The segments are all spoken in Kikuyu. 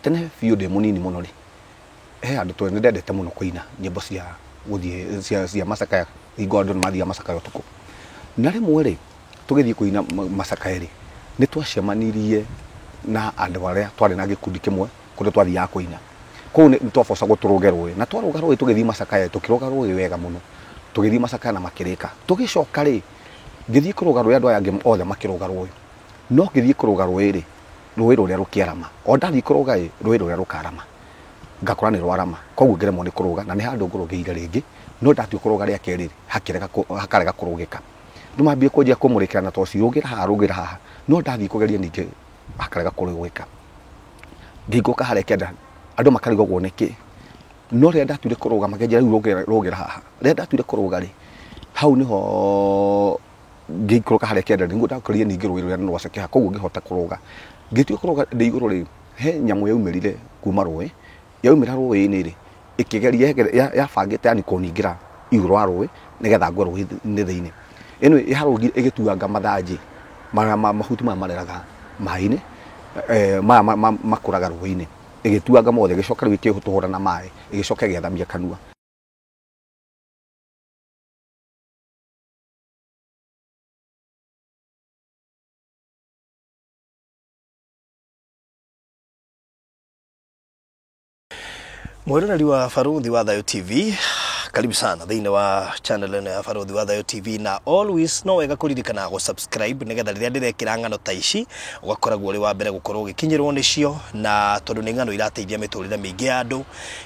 Tene biũ ndĩ mũnini mũno rĩ, he handũ twarĩ, nĩ ndendete mũno kũina nyĩmbo cia gũthiĩ cia macakaya, hingo andũ nĩ mathiaga macakaya ũtukũ. Na rĩmwe rĩ, tũgĩthiĩ kũina macakaya rĩ, nĩ twacemanirie na andũ arĩa twarĩ na gĩkundi kĩmwe kũrĩa twathiaga kũina. Kũu nĩ twabocagwo tũrũge rũĩ, na twarũga rũĩ tũgĩthiĩ macakaya, tũkĩrũga rũĩ wega mũno, tũgĩthiĩ macakaya na makĩrĩka. Tũgĩcoka rĩ, ngĩthiĩ kũrũga rũĩ andũ aya angĩ othe makĩrũga rũĩ, no ngĩthiĩ kũrũga rũĩ rĩ, rũĩ rũrĩa rũkĩarama. O ndathiĩ kũrũga ĩ, rũĩ rũrĩa rũkarama, ngakora nĩ rwarama, koguo ngĩremwo nĩ kũrũga, na nĩ handũ ngũrũgĩire rĩngĩ, no ndatua kũrũga rĩa kerĩ rĩ, hakĩrega hakarega kũrũgĩka. Rĩu mambia kũnjia kũmũrĩkĩra na toci, rũgĩra haha, rũgĩra haha, no ndathiĩ kũgeria ningĩ hakarega kũrũgĩka. Ngĩikũrũka harĩa kĩanda, andũ makarigagwo nĩkĩ, no rĩrĩa ndatuire kũrũga makĩnjĩra rĩu rũgĩra, rũgĩra haha. Rĩrĩa ndatuire kũrũga rĩ, hau nĩho ngĩikũrũka harĩa kĩanda nĩguo ndakorire ningĩ rũĩ rũrĩa nĩ rwacekeha, koguo ngĩhota kũrũga. Ngĩtua kũrũga ndĩ igũrũ rĩ, he nyamũ yaumĩrire kuma rũĩ, yaumĩra rũĩ-inĩ rĩ, ĩkĩgeria yabangĩte yani kũningĩra igũrũ wa rũĩ nĩgetha ngwe rũĩ-inĩ thĩinĩ. Anyway, yarũgire ĩgĩtuanga mathanjĩ marĩa mahuti maya mareraga maĩ-inĩ, maya makũraga rũĩ-inĩ, ĩgĩtuanga mothe, ĩgĩcoka rĩu ĩkĩtũhũra na maĩ, ĩgĩcoka ĩgĩathamia kanua. Mwĩroreri wa Barũthi wa Thayũ TV, karibu sana thĩinĩ wa channel ĩno ya Barũthi wa Thayũ TV, na always no wega kũririkana gũ subscribe nĩgetha rĩrĩa ndĩrekĩra ng'ano ta ici ũgakoragwo ũrĩ wa mbere gũkorwo ũgĩkinyĩrwo nĩcio, na tondũ nĩ ng'ano irateithia mĩtũrĩre mĩingĩ ya andũ.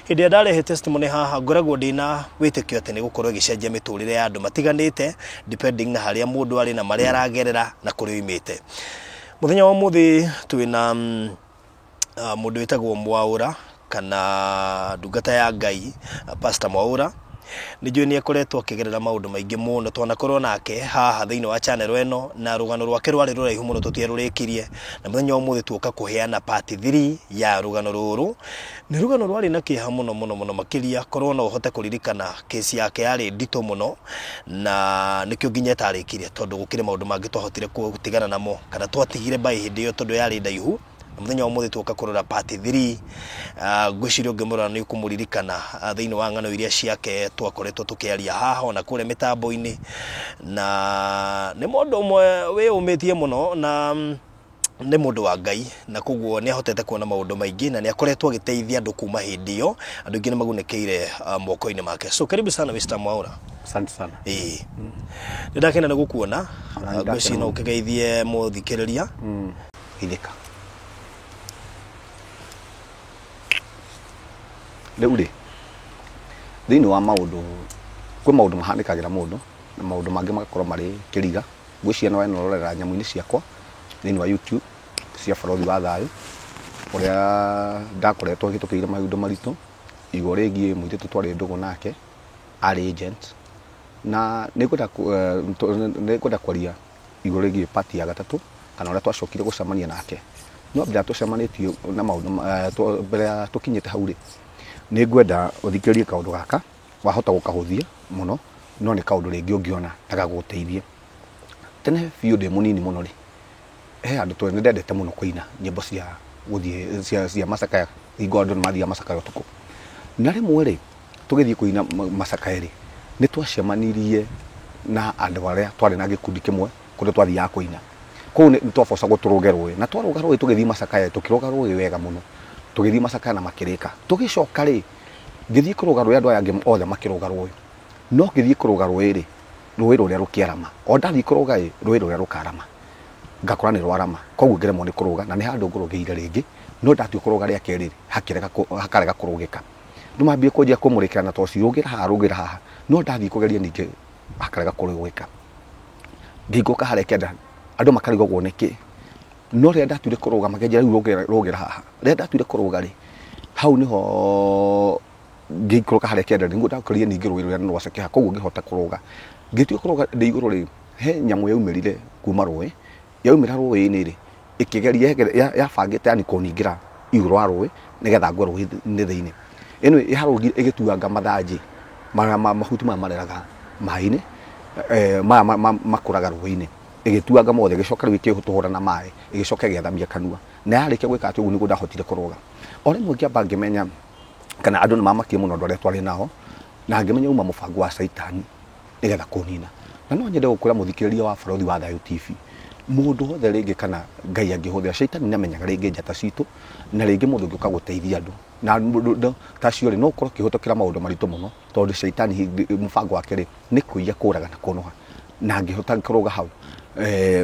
Hĩndĩ ĩrĩa ndarehe testimony haha ngoragwo ndĩna wĩtĩkio atĩ nĩ gũkorwo ĩgĩcenjia mĩtũrĩre ya andũ matiganĩte depending na harĩa mũndũ arĩ na marĩa aragerera na kũrĩa oimĩte. Mũthenya wa ũmũthĩ twĩna mũndũ wĩtagwo Mwaũra kana ndungata ya Ngai, Pastor Mwaũra. Nĩ njũĩ nĩ akoretwo akĩgerera maũndũ maingĩ mũno, twanakorwo nake haha thĩinĩ wa channel ĩno, na rũgano rwake rwarĩ rũraihu mũno tũtiarũrĩkirie, na mũthenya wa ũmũthĩ tuoka kũheana part 3 ya rũgano rũrũ. Nĩ rũgano rwarĩ na kĩeha mũno mũno mũno makĩria, korwo no ũhote kũririkana kesi yake yarĩ nditũ mũno, na nĩkĩo nginya ĩtarĩkirie, tondũ gũkĩrĩ maũndũ mangĩ twahotire gũtigana namo kana twatigire mbaĩ hĩndĩ ĩyo tondũ yarĩ ndaihu. Na mũthenya wa ũmũthĩ tuoka kũrora part 3. Ngwĩciria ũngĩmũrora nĩ ũkũmũririkana thĩinĩ wa ng'ano iria ciake twakoretwo tũkĩaria haha ona kũrĩa mĩtambo-inĩ, na nĩ mũndũ ũmwe wĩyũmĩtie mũno na nĩ mũndũ wa Ngai, na koguo nĩ ahotete kuona maũndũ maingĩ na nĩ akoretwo agĩteithia andũ kuma hĩndĩ ĩyo, andũ aingĩ nĩ magunĩkĩire moko-inĩ make. So karibu sana Mr. Mwaura. Asante sana. Ĩĩ, nĩ ndakena nĩ gũkuona. Ngwĩciria no ũkĩgeithie mũthikĩrĩria. Geithĩka. Rĩu rĩ, thĩinĩ wa maũndũ, kwĩ maũndũ mahanĩkagĩra mũndũ na maũndũ mangĩ magakorwo marĩ kĩriga. Ngwĩciria no wenororera nyamũ-inĩ ciakwa thĩinĩ wa YouTube cia Barũthi wa Thayũ, ũrĩa ndakoretwo hĩtũkĩire maũndũ maritũ igũrũ rĩgiĩ mũirĩtu twarĩ ndũgũ nake arĩ agent, na nĩngwenda kwaria igũrũ rĩgiĩ part ya gatatũ kana ũrĩa twacokire gũcemania nake. No mbere ya tũcemanĩtie na maũndũ mbere ya tũkinyĩte hau rĩ, nĩngwenda ũthikĩrĩrie kaũndũ gaka, wahota gũkahũthia mũno, no nĩ kaũndũ rĩngĩ ũngĩona na gagũteithie. Tene biũ ndĩ mũnini mũno rĩ, he handũ twarĩ, nĩ ndendete mũno kũina nyĩmbo cia gũthiĩ cia macakaya, hingo andũ nĩ mathiaga macakaya ũtukũ. Na rĩmwe rĩ, tũgĩthiĩ kũina macakaya rĩ, nĩ twacemanirie na andũ arĩa twarĩ na gĩkundi kĩmwe kũrĩa twathiaga kũina. Kũu nĩ twabocagwo tũrũge rũĩ, na twarũga rũĩ tũgĩthiĩ macakaya, tũkĩrũga rũĩ wega mũno, tũgĩthiĩ macakaya na makĩrĩka. Tũgĩcoka rĩ, ngĩthiĩ kũrũga rũĩ andũ aya angĩ othe makĩrũga rũĩ, no ngĩthiĩ kũrũga rũĩ rĩ, rũĩ rũrĩa rũkĩarama. O ndathiĩ kũrũga ĩ, rũĩ rũrĩa rũkarama, ngakora nĩ rwarama, koguo ngĩremwo nĩ kũrũga, na nĩ handũ ngũrũgĩire rĩngĩ, no ndatua kũrũga rĩa kerĩ rĩ, hakĩrega hakarega kũrũgĩka. Rĩu mambia kũnjia kũmũrĩkĩra na toci, rũgĩra haha, rũgĩra haha, no ndathiĩ kũgeria ningĩ hakarega kũrũgĩka. Ngĩikũrũka harĩa kĩanda, andũ makarigagwo nĩkĩ, no rĩrĩa ndatuire kũrũga makĩnjĩra rĩu rũgĩra, rũgĩra haha. Rĩrĩa ndatuire kũrũga rĩ, hau nĩho ngĩikũrũka harĩa kĩanda nĩguo ndakorire ningĩ rũĩ rũrĩa nĩ rwacekeha, koguo ngĩhota kũrũga. Ngĩtua kũrũga ndĩ igũrũ rĩ, he nyamũ yaumĩrire kuma rũĩ, yaumĩra rũĩ-inĩ rĩ, ĩkĩgeria yabangĩte yani kũningĩra igũrũ wa rũĩ nĩgetha ngwe rũĩ-inĩ thĩinĩ. Anyway, yarũgire ĩgĩtuanga mathanjĩ marĩa mahuti maya mareraga maĩ-inĩ, maya makũraga rũĩ-inĩ, Ĩgĩtuanga mothe, ĩgĩcoka rĩu ĩkĩtũhũra na maĩ, ĩgĩcoka ĩgĩathamia kanua. Na yarĩkia gwĩka atĩ ũguo nĩguo ndahotire kũrũga. O rĩmwe ngĩamba ngĩmenya kana andũ nĩ mamakire mũno andũ arĩa twarĩ nao, na ngĩmenya uma mũbango wa Caitani nĩgetha kũnina. Na no nyende gũkwĩra mũthikĩrĩria wa Barothi wa Thayũ TV, mũndũ wothe rĩngĩ kana Ngai angĩhũthĩra, Caitani nĩ amenyaga rĩngĩ njata citũ, na rĩngĩ mũndũ ũngĩũka gũteithia andũ. Na mũndũ ta acio rĩ, no ũkorwo ũkĩhĩtũkĩra maũndũ maritũ mũno, tondũ Caitani mũbango wake rĩ, nĩ kũiya, kũraga na kũnũha. Na ngĩhota kũrũga hau,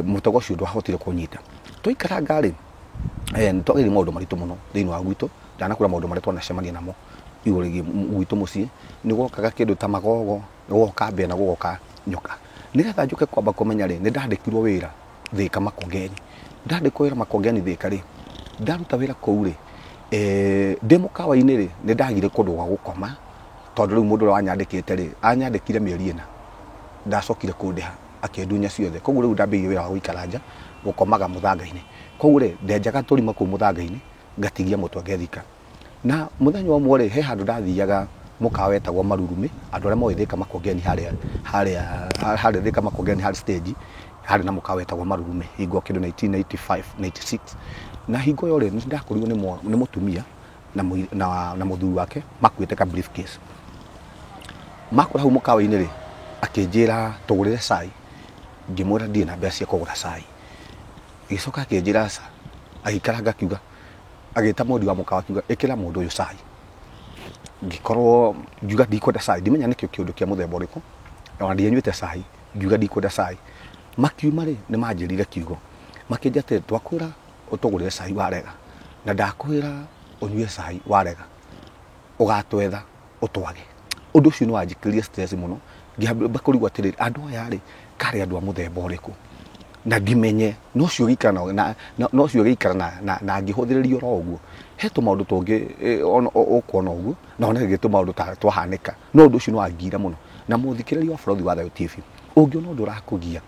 mũtego ũcio ndwahotire kũnyita. Twaikaranga rĩ, nĩ twagereire maũndũ maritũ mũno thĩinĩ wa gwitũ, ndanakwĩra maũndũ marĩa twanacemania namo igũrũ rĩgiĩ gwitũ mũciĩ, nĩ gwokaga kĩndũ ta magogo, nĩ gũgoka mbĩa na gũgoka nyoka. Nĩgetha njũke kwamba kũmenya rĩ, nĩ ndandĩkirwo wĩra Thĩka Makongeni. Ndandĩkwo wĩra Makongeni Thĩka rĩ, ndaruta wĩra kũu rĩ, ndĩ mũkawa-inĩ rĩ, nĩ ndagire kũndũ gwa gũkoma, tondũ rĩu mũndũ ũrĩa wanyandĩkĩte rĩ, anyandĩkire mĩeri ĩna, ndacokire kũndĩha, akĩndunya ciothe. Koguo rĩu ndambĩrĩirie wĩra wa gũikara nja, gũkomaga mũthanga-inĩ. Koguo rĩ, ndenjaga tũrima kũu mũthanga-inĩ, ngatigia mũtwe ngethika. Na mũthenya ũmwe rĩ, he handũ ndathiaga mũkawa wetagwo Marurumĩ, andũ arĩa moĩ Thĩka Makongeni harĩa harĩa harĩa Thĩka Makongeni harĩ stage, harĩ na mũkawa wetagwo Marurumĩ hingo kĩndũ 1995, 96. Na hingo ĩyo rĩ, nĩ ndakorirwo nĩ mũtumia na na mũthuri wake makuĩte ka briefcase. Makora hau mũkawa-inĩ rĩ, akĩnjĩra tũgũrĩre cai, ngĩmwĩra ndirĩ na mbeca cia kũgũra cai. Agĩcoka akĩnjĩra aca, agĩikaranga akiuga, agĩta mwendi wa mũkawa akiuga ĩkĩra mũndũ ũyũ cai. Ngĩkorwo ngiuga ndikwenda cai, ndimenya nĩkĩo kĩũndũ kĩa mũthemba ũrĩkũ, ona ndianyuĩte cai, ngiuga ndikwenda cai. Makiuma rĩ, nĩ manjĩrire kiugo, makĩnjĩra atĩrĩ, twakwĩra ũtũgũrĩre cai warega, na ndakwĩra ũnyue cai warega, ũgatwetha ũtwage. Ũndũ ũcio nĩ wanjĩkĩrire stress mũno, ngĩamba kũrigwo atĩrĩrĩ, andũ aya rĩ, karĩ andũ a mũthemba ũrĩkũ? Na ndimenye, na ũcio ũgĩikara na, na, na ũcio ũgĩikara na, na, na ngĩhũthĩrĩrio oro ũguo. He tũmaũndũ tũngĩ ũkuona ũguo, na one rĩngĩ tũmaũndũ ta twahanĩka. No ũndũ ũcio nĩ wangiire mũno. Na mũthikĩrĩria wa Barothi wa Thayũ TV, ũngĩona ũndũ ũrakũgia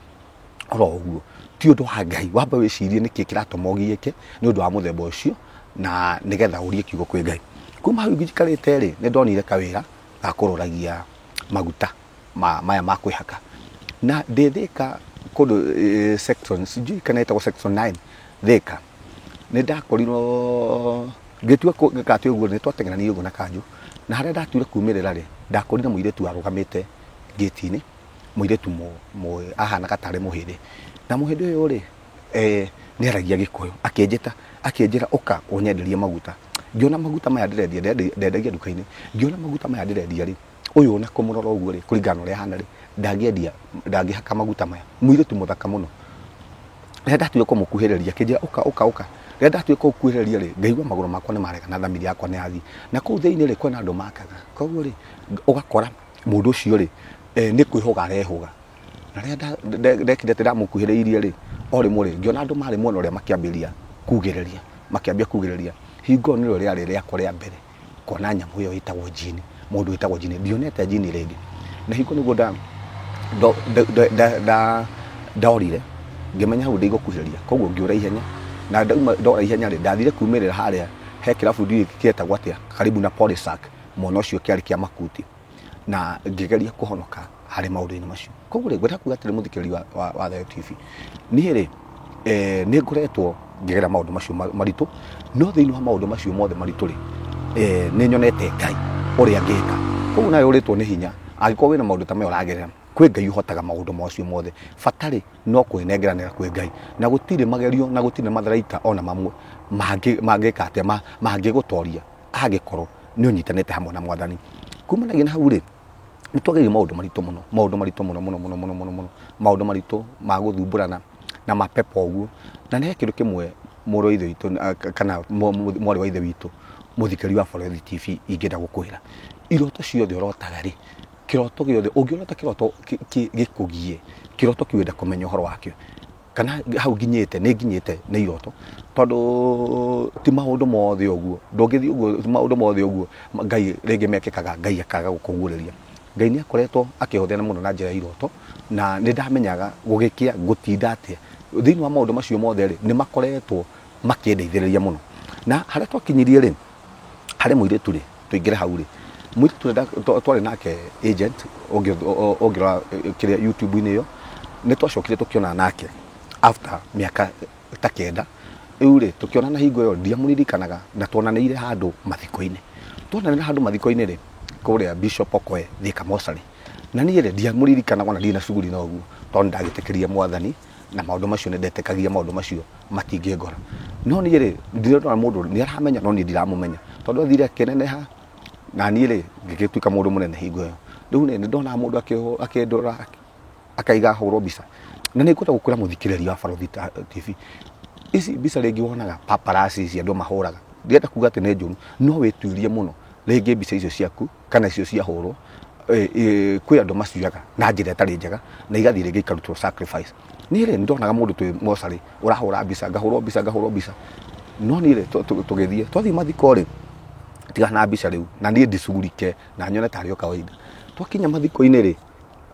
oro ũguo, ti ũndũ wa Ngai, wambe wĩcirie nĩkĩ kĩratũma ũgiĩke nĩ ũndũ wa mũthemba ũcio, na nĩgetha ũrie kiugo kwĩ Ngai. Kuma hau njikarĩte rĩ, nĩ ndonire kawĩra ga kũroragia maguta maya ma kwĩhaka. Na ndĩ Thĩka kũndũ section, sijui kana ĩtagwo section 9 Thĩka, nĩ ndakorirwo ngĩtua ngĩka atĩ ũguo, nĩ twateng'eranirie ũguo na kanjũ, na harĩa ndatuire kumĩrĩra rĩ, ndakorire mũirĩtu arũgamĩte ngĩti-inĩ, mũirĩtu ahanaga tarĩ mũhĩndĩ. Na mũhĩndĩ ũyũ rĩ, nĩ aragia Gĩkũyũ, akĩnjĩta, akĩnjĩra ũka ũnyenderie maguta. Ngĩona maguta maya ndĩrendia, ndendagia nduka-inĩ, ngĩona maguta maya ndĩrendia rĩ, ũyũ ona kũmũrora ũguo rĩ, kũringana na ũrĩa ahana rĩ, ndangĩendia, ndangĩhaka maguta maya. Mũirĩtu mũthaka mũno. Rĩrĩa ndatuire kũmũkuhĩrĩria, akĩnjĩra ũka ũka ũka. Rĩrĩa ndatuire kũmũkuhĩrĩria rĩ, ngaigua magũrũ makwa nĩ marega na thamiri yakwa nĩ yathiĩ. Na kũu thĩinĩ rĩ, kwĩna andũ makaga. Koguo rĩ, ũgakora mũndũ ũcio rĩ, nĩ kwĩhũga arehũga. Na rĩrĩa ndekire atĩ ndamũkuhĩrĩirie rĩ, o rĩmwe rĩ, ngĩona andũ marĩ mwena ũrĩa makĩambĩrĩria kugĩrĩria, makĩambia kugĩrĩria. Hingo ĩyo nĩrĩo rĩarĩ rĩakwa rĩa mbere kuona nyamũ ĩyo ĩtagwo jini, mũndũ wĩtagwo jini. Ndionete jini rĩngĩ. Na hingo nĩguo ndorire, ngĩmenya hau ndigũkuhĩrĩria, koguo ngĩũra ihenya. Na ndauma ndora ihenya rĩ, ndathire kumĩrĩra harĩa he kĩrabu ndiũĩ kĩetagwo atĩa, karibu na Polisac, mwena ũcio kĩarĩ kĩa makuti. Na ngĩgeria kũhonoka harĩ maũndũ-inĩ macio. Koguo rĩ, ngwenda kuga atĩrĩ mũthikĩrĩria wa Thayũ TV, niĩ rĩ, nĩ ngoretwo ngĩgerera maũndũ macio maritũ, no thĩinĩ wa maũndũ macio mothe maritũ rĩ, nĩ nyonete Ngai ũrĩa angĩka. Koguo nawe ũrĩtwo nĩ hinya, angĩkorwo wĩna maũndũ ta maya ũragerera, kwĩ Ngai ũhotaga maũndũ macio mothe. Bata rĩ, no kwĩnengeranĩra kwĩ Ngai. Na gũtirĩ magerio na gũtirĩ matharaita ona mamwe mangĩka atĩa, mangĩgũtoria angĩkorwo nĩ ũnyitanĩte hamwe na Mwathani. Kumanagia na hau rĩ, nĩ twagereire maũndũ maritũ mũno, maũndũ maritũ mũno mũno mũno mũno mũno mũno, maũndũ maritũ ma gũthumbũrana na mapepo ũguo. Na nĩ he kĩndũ kĩmwe mũrũ wa ithe witũ kana mwarĩ wa ithe witũ mũthikĩrĩria wa Barothi TV ingĩenda gũkwĩra, iroto ciothe ũrotaga rĩ, kĩroto gĩothe ũngĩrota kĩroto gĩkũgie, kĩroto kĩu wenda kũmenya ũhoro wakĩo, kana hau nginyĩte nĩ nginyĩte nĩ iroto, tondũ ti maũndũ mothe ũguo, ndũngĩthiĩ ũguo, ti maũndũ mothe ũguo Ngai rĩngĩ mekĩkaga Ngai akaga gũkũguũrĩria. Ngai nĩ akoretwo akĩhũthĩra mũno na njĩra ya iroto, na nĩ ndamenyaga gũgĩkĩa ngũtinda atĩa. Thĩinĩ wa maũndũ macio mothe rĩ, nĩ makoretwo makĩndeithĩrĩria mũno. Na harĩa twakinyirie rĩ, harĩ mũirĩtu rĩ, tũingĩre hau rĩ, mũirĩtu ũrĩa twarĩ nake agent, ũngĩrora kĩrĩa YouTube-inĩ ĩyo, nĩ twacokire tũkĩonana nake. After mĩaka ta 9 rĩu rĩ, tũkĩonana hingo ĩyo ndiamũririkanaga, na tuonanĩire handũ mathiko-inĩ. Tuonanĩire handũ mathiko-inĩ rĩ, kũrĩa Bishop Okoe Thika Mocarĩ, na niĩ rĩ, ndiamũririkanaga ona ndirĩ na cuguri na ũguo, tondũ nĩndagĩtĩkĩrire Mwathani na maũndũ macio nĩndetĩkagia maũndũ macio matingĩngora. No niĩ rĩ, ndirona mũndũ nĩaramenya no niĩ ndiramũmenya, tondũ athire akĩneneha na niĩ rĩ, ngĩgĩtuĩka mũndũ mũnene hingo ĩyo. Rĩu rĩ, nĩndonaga mũndũ akĩndora akaiga hũrwo mbica, na nĩ ngwenda gũkwĩra mũthikĩrĩria wa Barũthi TV, ici mbica rĩngĩ wonaga paparazzi ici andũ mahũraga, ndirenda kuga atĩ nĩ njũru, no wĩtuĩrie mũno rĩngĩ mbica icio ciaku kana icio ciahũrwo, kwĩ andũ macioyaga na njĩra ĩtarĩ njega na igathiĩ rĩngĩ ikarutwo sacrifice. Niĩ rĩ, nĩndonaga mũndũ twĩ mocarĩ ũrahũra mbica, ngahũrwo mbica, ngahũrwo mbica, no niĩ rĩ, tũgĩthiĩ, twathiĩ mathiko rĩ, tigana na mbica rĩu, na niĩ ndicugurike na nyone tarĩ o kawaida. Twakinya mathiko-inĩ rĩ,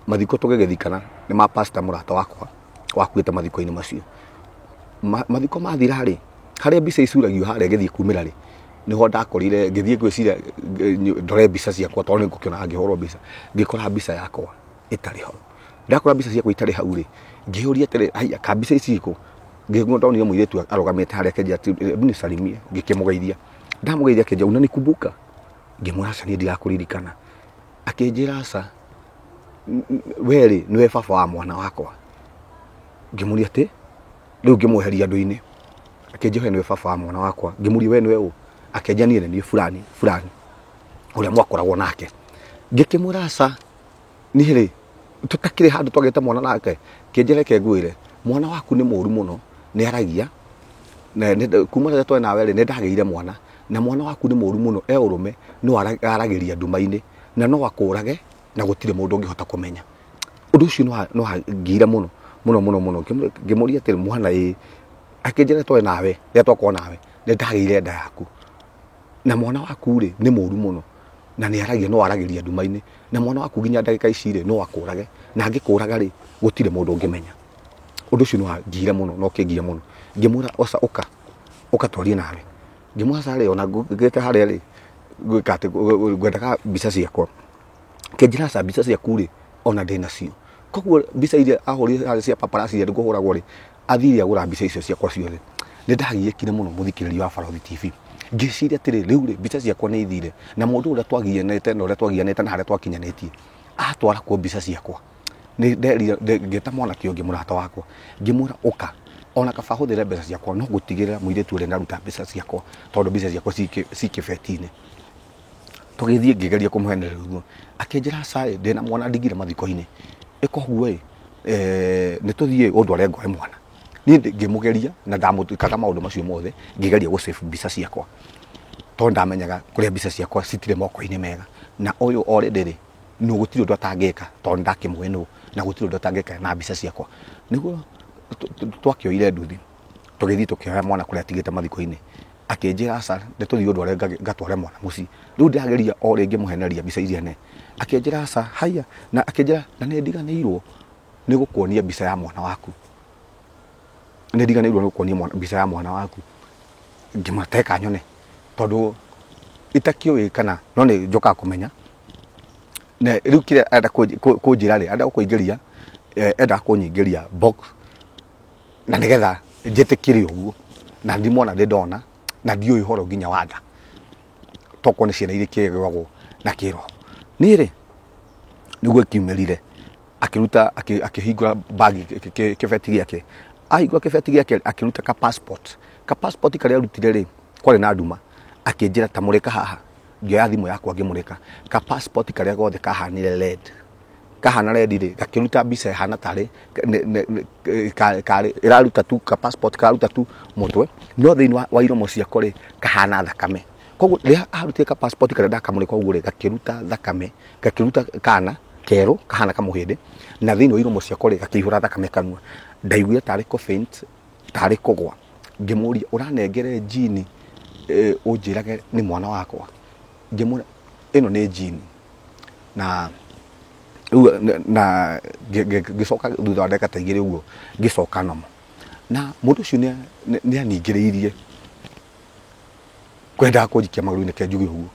mathiko tũgĩgĩthikana nĩ ma pastor mũrata wakwa wakuĩte mathiko-inĩ macio. Mathiko mathira rĩ, harĩa mbica icuragio harĩa ngĩthiĩ kumĩra rĩ, nĩho ndakorire ngĩthiĩ ngwĩciria ndore mbica ciakwa tondũ nĩ ngũkĩona ngĩhũrwo mbica, ngĩkora mbica yakwa ĩtarĩ ho. Ndakora mbica ciakwa itarĩ hau rĩ, ngĩyũria atĩrĩ, haiya, ka mbica ici ikũ? Ngĩigua ndonire mũirĩtu arũgamĩte harĩa akĩnjĩra atĩ, hebu nisalimie, ngĩkĩmũgeithia. Ndamũgeithia akĩnjĩra, unanikumbuka? Ngĩmwĩra aca niĩ ndirakũririkana. Akĩnjĩra aca, we rĩ, nĩwe baba wa mwana wakwa. Ngĩmũria atĩ, rĩu ngĩmweheria andũ-inĩ. Akĩnjĩra we nĩwe baba wa mwana wakwa. Ngĩmũria we nĩwe ũ? Akĩnjĩra niĩ nĩ niĩ fulani fulani ũrĩa mwakoragwo nake. Ngĩkĩmwĩra aca, niĩ rĩ, tũtakĩrĩ handũ twagĩte mwana nake. Kĩnjĩra reke ngwĩre, mwana waku nĩ mũru mũno, nĩ aragia, kuma rĩrĩa twarĩ nawe rĩ, nĩ ndagĩire mwana, na mwana waku nĩ mũru mũno, e ũrũme, no aragĩria nduma-inĩ, na no akũrage, na gũtirĩ mũndũ ũngĩhota kũmenya. Ũndũ ũcio nĩ wangire mũno, mũno, mũno, mũno. Ngĩmũria atĩrĩ, mwana ĩ, akĩnjĩra twarĩ nawe, rĩrĩa twakorwo nawe, nĩ ndagĩire nda yaku, na mwana waku rĩ, nĩ mũru mũno, na nĩ aragia, no aragĩria nduma-inĩ, na mwana waku nginya ndagĩka ici rĩ, no akũrage, na angĩkũraga rĩ, gũtirĩ mũndũ ũngĩmenya. Ũndũ ũcio nĩ wangire mũno, na ũkĩngia mũno. Ngĩmwĩra, oca, ũka, ũka twarie nawe. Ngĩmwĩra aca rĩ, ona ngĩte harĩa rĩ, gwĩka atĩ, ngwendaga mbica ciakwa. Kĩnjĩra aca, mbica ciaku rĩ, ona ndĩ nacio. Koguo mbica iria ahũrire harĩa cia paparazzi iria kũhũragwo rĩ, athire agũra mbica icio ciakwa ciothe. Nĩ ndagiĩkire mũno mũthikĩrĩria wa Barũthi TV. Ngĩciria atĩrĩ, rĩu rĩ, mbica ciakwa nĩ ithire, na mũndũ ũrĩa twagianĩte na ũrĩa twagianĩte na harĩa twakinyanĩtie, atwara kuo mbica ciakwa. Nĩ nderire, ngĩta mwanake ũngĩ mũrata wakwa, ngĩmwĩra ũka, ona kaba hũthĩre mbeca ciakwa, no ngũtigĩrĩra mũirĩtu ũrĩa ndaruta mbeca ciakwa, tondũ mbica ciakwa ci kĩbeti-inĩ. Tũgĩthiĩ ngĩgeria kũmũhenereria ũguo, akĩnjĩra aca ĩ, ndĩna mwana ndigire mathiko-inĩ, ĩka ũguo ĩ, nĩ tũthiĩ ũndware ngoe mwana. Niĩ ngĩmũgeria na ndamũtuĩkaga maũndũ macio mothe, ngĩgeria gũ save mbica ciakwa, tondũ ndamenyaga kũrĩa mbica ciakwa citirĩ moko-inĩ mega, na ũyũ already rĩ, nũ gũtirĩ ũndũ atangĩka, tondũ ndakĩmũĩ nũ, na gũtirĩ ũndũ atangĩka na mbica ciakwa. Nĩguo twakĩoire nduthi, tũgĩthiĩ tũkĩoya mwana kũrĩa atigĩte mathiko-inĩ. Akĩnjĩra aca, nĩ tũthiĩ ũndware ngatware mwana mũciĩ. Rĩu ndĩrageria o rĩngĩ mũhenereria mbica iria ne. Akĩnjĩra aca, haiya, na akĩnjĩra na nĩ ndiganĩirwo nĩ gũkuonia mbica ya mwana waku. Nĩ ndiganĩirwo nĩ gũkuonia mbica ya mwana waku. Ngĩmwĩra teka nyone, tondũ itakĩũĩ kana no nĩ njokaga kũmenya. Na rĩu kĩrĩa arenda kũnjĩra rĩ, arenda kũingĩria, endaga kũnyingĩria box, na nĩgetha njĩtĩkĩre ũguo, na ndimwona ndĩ ndona, na ndiũĩ ũhoro nginya wa nda. Tokorwo nĩ ciana iria ikĩgwagwo na kĩroho. Niĩ rĩ, nĩguo ĩkiumĩrire, akĩruta, akĩhingũra bagi, kĩbeti gĩake. Ahingũra kĩbeti gĩake, akĩruta ka passport. Ka passport karĩa arutire rĩ, kwarĩ na nduma. Akĩnjĩra ta mũrĩka haha. Ngĩoya thimũ yakwa ngĩmũrĩka. Ka passport karĩa gothe kahanire red. Kahana red rĩ, gakĩruta mbica ĩhana tarĩ, karĩ, ĩraruta tu, ka passport kararuta tu mũtwe, no thĩinĩ wa iromo ciako rĩ, kahana thakame. Koguo rĩrĩa arutire ka passport karĩa ndakamũrĩka ũguo rĩ, gakĩruta thakame, gakĩruta kana kerũ kahana kamũhĩndĩ, na thĩinĩ wa iromo ciako rĩ, gakĩihũra thakame kanua. Ndaiguire tarĩ kũ faint, tarĩ kũgwa. Ngĩmũria, ũranengere jini, ũnjĩrage nĩ mwana wakwa. Ngĩmwĩra, ĩno nĩ jini. Na rĩu, na ngĩcoka thutha wa ndagĩka ta igĩrĩ ũguo, ngĩcoka nomo. Na mũndũ ũcio nĩ aningĩrĩirie kwendaga kũnjikia magũrũ-inĩ ke njuge ũguo.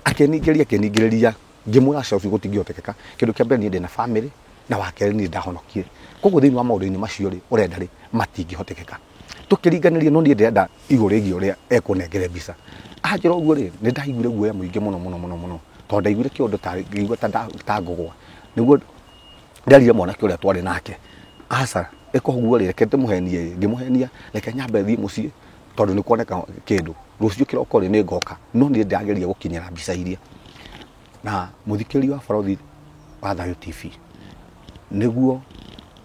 Akĩningĩrĩria, akĩningĩrĩria, ngĩmwĩra aca ũcio gũtingĩhotekeka. Kĩndũ kĩa mbere niĩ ndĩna family, Na wa kerĩ, niĩ ndahonokire. Koguo thĩinĩ wa maũndũ-inĩ macio rĩ, ũrenda rĩ, matingĩhotekeka tũkĩringanĩria. No niĩ ndĩrenda igũrũ rĩgiĩ ũrĩa ekũnengere mbica. Anjĩra ũguo rĩ, nĩ ndaiguire guoya mũingĩ mũno mũno mũno mũno, tondũ ndaiguire kĩũndũ ta ngĩigua ta ngũgwa. Nĩguo nderire mwanake ũrĩa twarĩ nake, aca, ĩka ũguo rĩ, reke ndĩmũhenie. Ngĩmũhenia, reke nyambe thiĩ mũciĩ, tondũ nĩ kuoneka kĩndũ rũciũ kĩroko rĩ, nĩ ngoka. No niĩ ndĩrageria gũkinyĩra mbica iria. Na mũthikĩrĩria wa Barothi wa Thayũ TV, nĩguo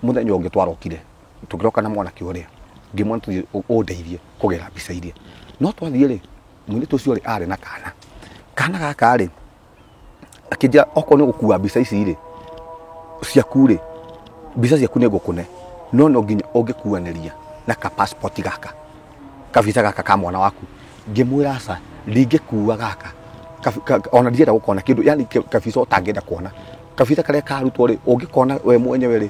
mũthenya ũngĩ twarokire, tũkĩroka na mwanake ũrĩa, ngĩmwona tũthiĩ ũndeithie kũgera mbica iria. No twathiĩ rĩ, mũirĩtu ũcio rĩ, arĩ na kana. Kana gaka rĩ, akĩnjĩra, okorwo nĩ gũkua mbica ici rĩ, ciaku rĩ, mbica ciaku nĩ ngũkũne, no no nginya ũngĩkuanĩria na ka passport gaka, kabica gaka ka mwana waku. Ngĩmwĩra aca, ndingĩkua gaka. Ona ndienda gũkona kĩndũ, yani kabica ũtangĩenda kuona, kabica karĩa karutwo rĩ, ũngĩkona we mwenyewe rĩ,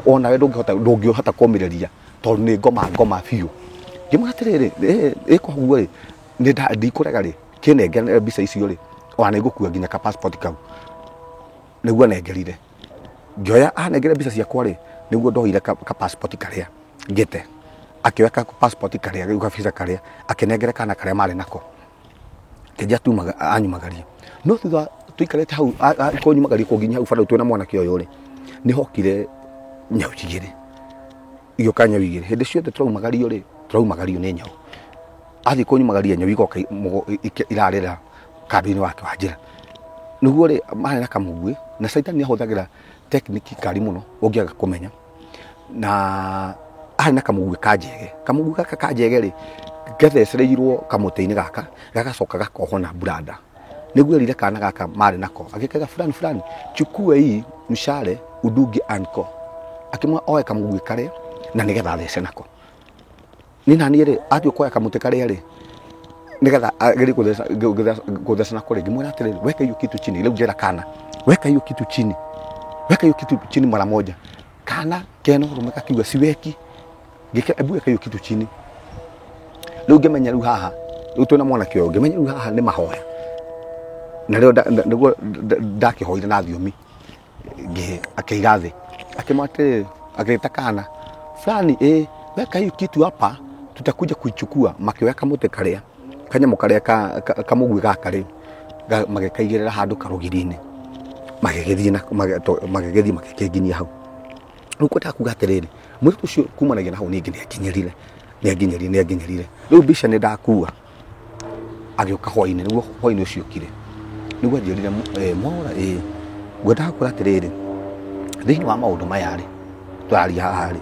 onawe ndũngĩhota kũmĩrĩria, tondũ nĩ ngoma ngoma biũ. Ngĩmwĩra atĩrĩrĩ, ĩka ũguo rĩ, nĩ ndikũrega rĩ, kĩnengere mbica icio rĩ, ona nĩ ngũkua nginya ka passport kau. Nĩguo anengerire, ngĩoya, anengere mbica ciakwa rĩ, nĩguo ndoire ka passport karĩa ngĩte. Akĩoya ka passport karĩa rĩu, kabica karĩa, akĩnengere kana karĩa marĩ nako, kĩnjia tumaga anyumagarie. No thutha tuikarĩte hau kũnyumagarie kũnginyia hau bara twĩna mwanake ũyũ rĩ, nĩ hokire nyau igĩrĩ, igĩũka nyau igĩrĩ. Hĩndĩ ciothe tũraumagario rĩ, tũraumagario nĩ nyau. Athiĩ kũnyumagaria, nyau igoka irarĩra kando-inĩ wake wa njĩra. Nĩguo rĩ, marĩ na kamũguĩ, na caitani nĩ ahũthagĩra technique kari mũno ũngĩaga kũmenya. Na arĩ na kamũguĩ ka njege. Kamũguĩ gaka ka njege rĩ, gathecereirwo kamũtĩ-inĩ gaka, gagacoka gakohwo na buranda. Nĩguo erire kana gaka marĩ nako, agĩkaiga, "Fulani fulani, chukue hii mshale udunge anko." Akĩmwĩra oe kamũguĩ karĩa na nĩgetha athece nako. Niĩ naniĩ rĩ, athiĩ kuoya kamũtĩ karĩa rĩ, nĩgetha agerie gũtheca nako rĩ, ngĩmwĩra atĩrĩrĩ, "Weka hiyo kitu chini." Rĩu ngĩra kana, "Weka hiyo kitu chini, weka hiyo kitu chini mara moja." Kana kena ũrũme kakiuga, "Siweki." Ngĩkĩra, "Ebu weka hiyo kitu chini." Rĩu ngĩmenya rĩu haha, rĩu twĩna mwanake ũyũ, ngĩmenya rĩu haha nĩ mahoya. Na rĩo nĩguo ndakĩhoire na thiomi. Akĩiga thĩ, akĩmwĩra atĩrĩrĩ, agĩta kana fulani, "Ĩ weka hiyo kitu hapa, tutakuja kuichukua." Makĩoya kamũtĩ karĩa, kanyamũ karĩa kamũguĩ gaka rĩ, magĩkaigĩrĩra handũ karũgiri-inĩ, magĩgĩthiĩ na magĩgĩthiĩ magĩkĩnginyia hau. Rĩu kwendaga kuga atĩrĩrĩ, mũirĩtu ũcio kumanagia na hau ningĩ nĩ anginyĩrire, nĩ anginyĩrire, nĩ anginyĩrire. Rĩu mbica nĩ ndakua. Agĩũka hwainĩ, nĩguo hwainĩ ũcio ũkire, nĩguo anjĩrire, "Mwaũra, ĩ ngwendaga kwĩra atĩrĩrĩ, thĩinĩ wa maũndũ maya rĩ tũraria haha rĩ,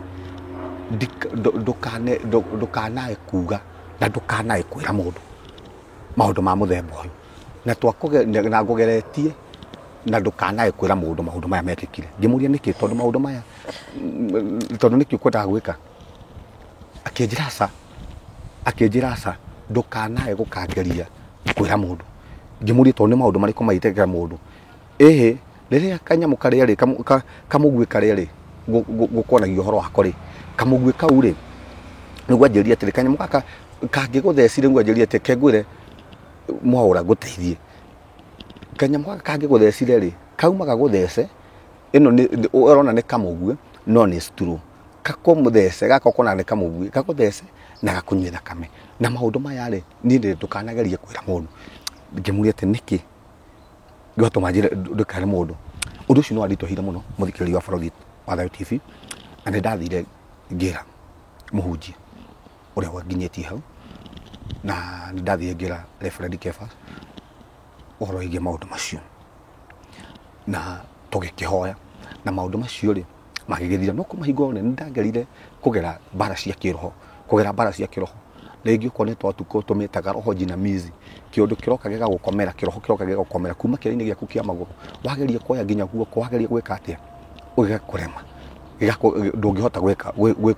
ndũkanae kuga na ndũkanae kwĩra mũndũ maũndũ ma mũthemba ũyũ, na ngũgeretie na ndũkanae kwĩra mũndũ maũndũ maya mekĩkire." Ngĩmũria nĩkĩ, tondũ maũndũ maya, tondũ nĩkĩ ũkwendaga gwĩka? Akĩnjĩra aca, akĩnjĩra aca, ndũkanae gũkangeria kwĩra mũndũ. Ngĩmũria tondũ nĩ maũndũ marĩkũ maitĩkĩra mũndũ? Ĩhĩ, rĩrĩa kanyamũ karĩa rĩ, kamũguĩ karĩa rĩ, gũkonagia ũhoro wako rĩ, kamũguĩ kau rĩ, nĩguo anjĩrire atĩrĩ, kanyamũ gaka kangĩgũthecire, nĩguo anjĩrire atĩ kengwĩre, "Mwaũra, ngũteithie. Kanyamũ gaka kangĩgũthecire rĩ, kauma gagũthece, ĩno nĩ ũrona nĩ kamũguĩ, no nĩ straw. Kakũmũthece gaka ũkona nĩ kamũguĩ, gagũthece na gakũnyue thakame. Na maũndũ maya rĩ, niĩ ndĩ ndũkanagerie kwĩra mũndũ." Ngĩmũria atĩ nĩkĩ gwatũma njĩre ndũkere mũndũ? Ũndũ ũcio nĩ wanditũhĩire mũno, mũthikĩrĩria wa Barothi wa Thayũ TV, na nĩ ndathire ngĩra mũhunjia ũrĩa wanginyĩtie hau, na nĩ ndathire ngĩra Reverend Kefas ũhoro wĩgiĩ maũndũ macio, na tũgĩkĩhoya na maũndũ macio rĩ, magĩgĩthira. No kuma hingo ĩyo nĩ ndagerire kũgera mbara cia kĩroho, kũgera mbara cia kĩroho. Rĩngĩ okorwo nĩ twatukũ, tũmĩtaga roho jinamizi, kĩũndũ kĩroka gĩgagũkomera, kĩroho kĩroka gĩgagũkomera kuma kĩara-inĩ gĩaku kĩa magũrũ, wageria kuoya nginya guoko, wageria gwĩka atĩa, gĩgakũrema, ndũngĩhota gwĩka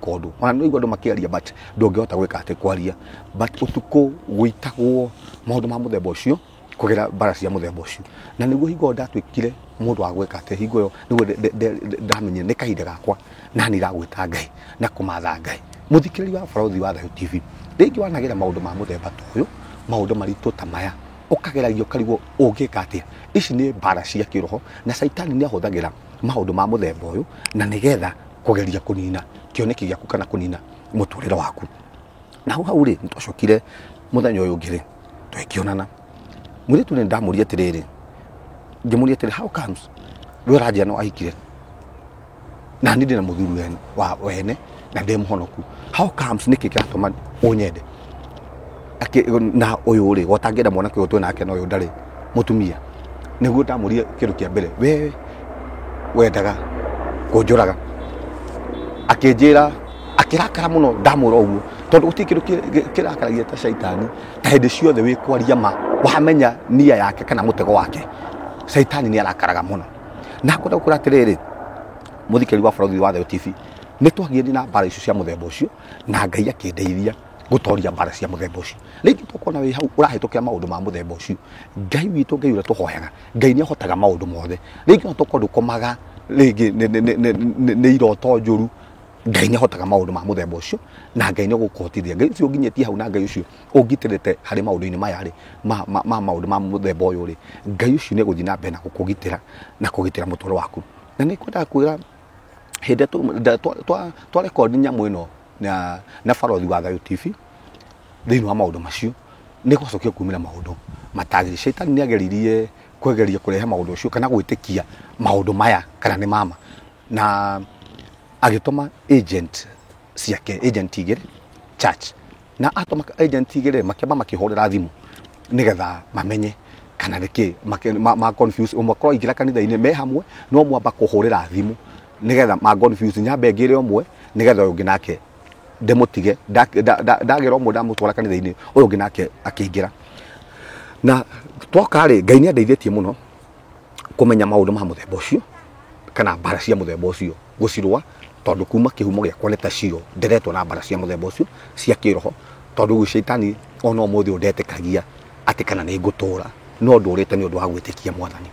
ũndũ. Ona nĩ ũraigua andũ makĩaria, but ndũngĩhota gwĩka atĩ kwaria. But ũtukũ gũitagwo maũndũ ma mũthemba ũcio, kũgera mbara cia mũthemba ũcio. Na nĩguo hingo ĩyo ndatuĩkire mũndũ wa gwĩka atĩ, hingo ĩyo nĩguo ndamenyire nĩ kahinda gakwa nani gagwĩta Ngai na kũmatha Ngai. Mũthikĩrĩria wa Barothi wa Thayũ TV, rĩngĩ wanagera maũndũ ma mũthemba ta ũyũ, maũndũ maritũ ta maya, ũkageragia ũkarigwo ũngĩka atĩa. Ici nĩ mbara cia kĩroho, na caitani nĩ ahũthagĩra Maũndũ ma mũthemba ũyũ na nĩgetha kũgeria kũnina kĩoneki gĩaku kana kũnina mũtũrĩre waku. Na hau hau rĩ, nĩtwacokire mũthenya ũyũ ũngĩ rĩ, tũgĩkĩonana. Mũirĩtu nĩ ndamũria atĩrĩrĩ, ngĩmũria atĩrĩ, how comes we ũranjĩra nĩ wahikire na niĩ ndĩna mũthuri wa wene na ndĩ mũhonoku, how comes nĩkĩ kĩratũma ũnyende? Na ũyũ rĩ, gotangĩenda mwanake ũyũ twĩ nake na ũyũ ndarĩ mũtumia. Nĩguo ndamũria kĩndũ kĩa mbere, we wendaga kũnjũraga? Akĩnjĩra, akĩrakara mũno ndamwĩra ũguo, tondũ gũtirĩ kĩndũ kĩrakaragia ta caitani ta hĩndĩ ciothe wĩ kwaria ma, wamenya nia yake kana mũtego wake, caitani nĩ arakaraga mũno. Na ngwenda gũkwĩra atĩrĩrĩ, mũthikĩrĩria wa Barũthi wa Thayũ TV, nĩ twagĩire na mbara icio cia mũthemba ũcio na Ngai akĩndeithia gũtoria mbara cia mũthemba ũcio. Rĩngĩ tũkona wĩ hau ũrahĩtũkĩra maũndũ ma mũthemba ũcio, Ngai witũ, Ngai ũrĩa tũhoyaga, Ngai nĩ ahotaga maũndũ mothe. Rĩngĩ ona tũkorwo ndũkomaga, rĩngĩ nĩ iroto njũru, Ngai nĩ ahotaga maũndũ ma mũthemba ũcio na Ngai nĩ egũkũhotithia. Ngai ũcio ũnginyĩtie hau na Ngai ũcio ũngitĩrĩte harĩ maũndũ-inĩ maya rĩ, ma maũndũ ma mũthemba ũyũ rĩ, Ngai ũcio nĩ egũthiĩ na mbere na gũkũgitĩra na kũgitĩra mũtũrĩre waku. Na nĩ ngwendaga kwĩra hĩndĩ ĩrĩa twa record nyamũ ĩno na Barũthi wa Thayũ TV thĩinĩ wa maũndũ macio, nĩ gwacokire kumĩra maũndũ matagĩrĩire. Caitani nĩ ageririe kũgeria kũrehe maũndũ ũcio kana gwĩtĩkia maũndũ maya kana nĩ ma ma, na agĩtũma agent ciake, agent igĩrĩ church, na atũma agent igĩrĩ makĩamba makĩhũrĩra thimũ nĩgetha mamenye kana nĩkĩ ma confuse. Ũmwe akorwo aingĩra kanitha-inĩ me hamwe, no ũmwe amba kũhũrĩra thimũ nĩgetha ma confuse, nyambe ngĩre ũmwe nĩgetha ũyũ ũngĩ nake ndĩmũtige, ndagĩra ũmwe ndamũtwara kanitha-inĩ, ũyũ ũngĩ nake akĩingĩra. Na twoka rĩ, Ngai nĩ andeithĩtie mũno kũmenya maũndũ ma mũthemba ũcio kana mbara cia mũthemba ũcio gũcirũa, tondũ kuma kĩhumo gĩakwa nĩ ta cio nderetwo na mbara cia mũthemba ũcio cia kĩroho, tondũ rĩu caitani ona ũmũthĩ ũyũ ndetĩkagia atĩ kana nĩ ngũtũra, no ndũrĩte nĩ ũndũ wa gwĩtĩkia Mwathani.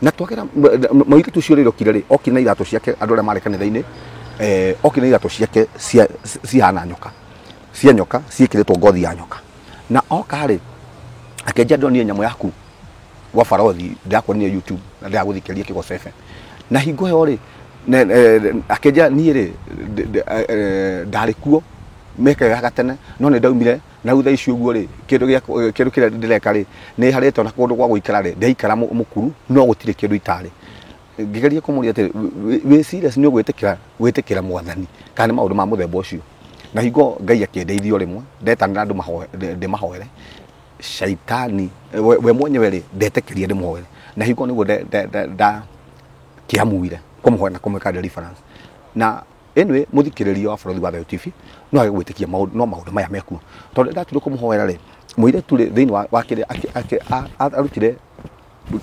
Na twagera mũirĩtu ũcio rĩrĩa okire rĩ, okire na iratũ ciake, andũ arĩa marĩ kanitha-inĩ, okire na iratũ ciake cihana nyoka, cia nyoka ciĩkĩrĩtwo ngothi ya nyoka. Na oka rĩ, akĩnjia ndonire nyamũ yaku gwa Barũthi, ndĩrakuonire YouTube na ndĩragũthikĩrĩria Kĩgoco FM. Na hingo ĩyo rĩ, akĩnjĩra niĩ rĩ, ndarĩ kuo mĩaka ya gatene, no nĩ ndaumire na rĩu thaa ici ũguo rĩ, kĩndũ kĩrĩa ndĩreka rĩ, nĩ harĩte ona kũndũ gwa gũikara rĩ, ndaikara mũkuru, no gũtirĩ kĩndũ itarĩ. Ngĩgeria kũmũria atĩrĩ, wĩ serious nĩ ũgwĩtĩkĩra gwĩtĩkĩra Mwathani kana nĩ maũndũ ma mũthemba ũcio? Na hingo Ngai akĩndeithia o rĩmwe, ndetanĩra andũ ndĩmahoere, caitani we mwenyewe rĩ, ndetĩkĩria ndĩmũhoere. Na hingo nĩguo ndakĩamuire kũmũhoera na kũmwĩka deliverance. Na anyway, mũthikĩrĩria wa Barũthi wa Thayũ TV no age gwĩtĩkia maũndũ, no maũndũ maya mekuo. Tondũ ndatuire kũmũhoera rĩ, mũirĩtu rĩ, thĩinĩ wa kĩrĩa arutire